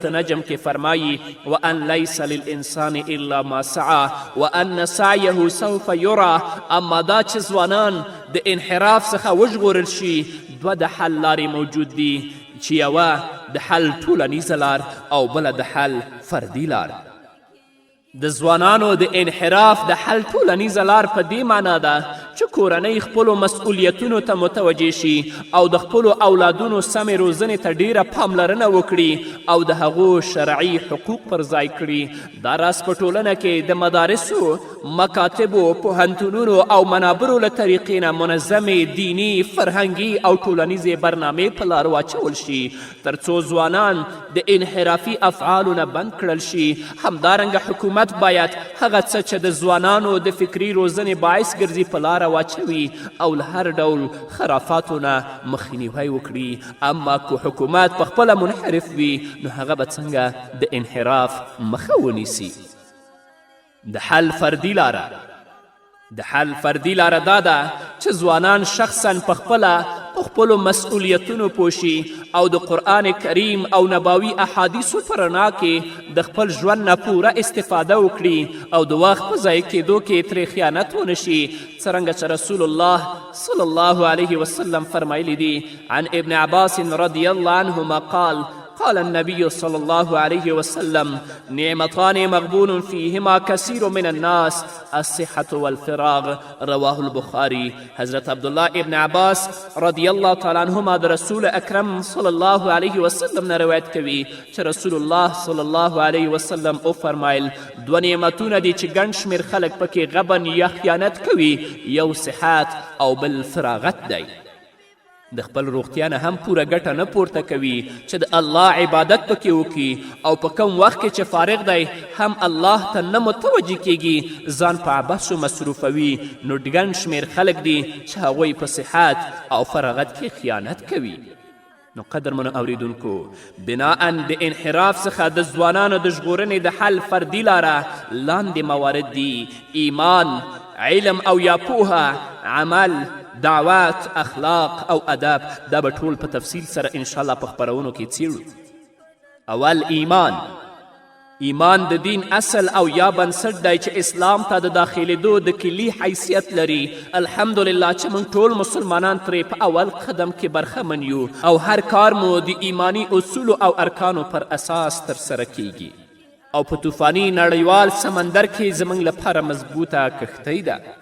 نجم کې فرمایي: وان لیس للانسان الا ما سعی وان سعیه سوف یری. اما دا چې ځوانان د انحراف څخه وژغورل شي، دوه د حل لارې موجود دي، چې یوه د حل ټولنیزه لار او بله د حل فردي لار. د ځوانانو د انحراف د حل ټولنیزه لار په دې معنا ده چې کورنۍ خپلو مسؤلیتونو ته متوجه شي او د خپلو اولادونو سمې روزنې ته ډیره پاملرنه وکړي او د هغو شرعي حقوق پر ځای کړي. دا راز په ټولنه کې د مدارسو، مکاتبو، پوهنتونونو او منابرو له طریقې نه منظمې دیني، فرهنګي او ټولنیزې برنامې په لار واچول شي، ترڅو ځوانان د انحرافي افعالو نه بند کړل شي. همدارنګه حکومت باید هغه څه چې د ځوانانو د فکري روزنې باعث ګرځي په لاره واچوي او له هر ډول خرافاتو نه مخنیوی وکړي. اما که حکومت په خپله منحرف وي، نو هغه به څنګه د انحراف مخه ونیسي؟ د حل فردي لاره: د حل فردي لاره دا ده چې ځوانان شخصا په خپله په خپلو مسؤلیتونو پوه شي او د قرآن کریم او نبوي احادیثو په رڼا کې د خپل ژوند نه پوره استفاده وکړي او د وخت په ضایع کېدو کې ترې خیانت ونه شي، څرنګه چې رسول الله صلی الله علیه وسلم فرمایلی دي: عن ابن عباس رضی الله عنهما قال: قال النبي صلى الله عليه وسلم: نعمتان مغبون فيهما كثير من الناس، الصحة والفراغ. رواه البخاري. حضرت عبدالله ابن عباس رضی الله تعالی عنهما د رسول اکرم صلی الله علیه وسلم نه روایت کوي چې رسول الله صلی الله علیه وسلم وفرمایل: دوه نعمتونه دي چې ګڼ شمېر خلک پکې غبن یا خیانت کوي، یو صحت او بل فراغت دی. د خپل روغتیا نه هم پوره ګټه نه پورته کوي چې د الله عبادت پکې وکړي، او په کوم وخت کې چې فارغ دی هم الله ته نه متوجه کیږي، ځان په عبثو مصروفوي. نو ګڼ شمېر خلک دي چې هغوی په صحت او فراغت کې خیانت کوي. نو قدرمنو اوریدونکو، بناء د انحراف څخه د ځوانانو د ژغورنې د حل فردي لاره لاندې موارد دي: ایمان، علم او یا پوهه، عمل، دعوت، اخلاق او ادب. دا به ټول په تفصیل سره انشاءالله په خپرونو کې څیړو. اول، ایمان. ایمان د دین اصل او یا بنسټ دی چې اسلام ته د داخلېدو د کلي حیثیت لري. الحمدلله چې موږ ټول مسلمانان ترې په اول قدم کې برخمن یو او هر کار مو د ایماني اصولو او ارکانو پر اساس ترسره کیږي او په طوفاني نړیوال سمندر کې زموږ لپاره مضبوطه کښتۍ ده.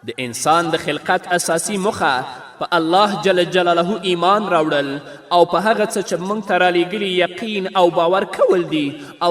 د انسان د خلقت اساسي موخه په الله جل جلاله ایمان راوړل او په هغه څه چې موږ ته رالیږلي یقین او باور کول دي او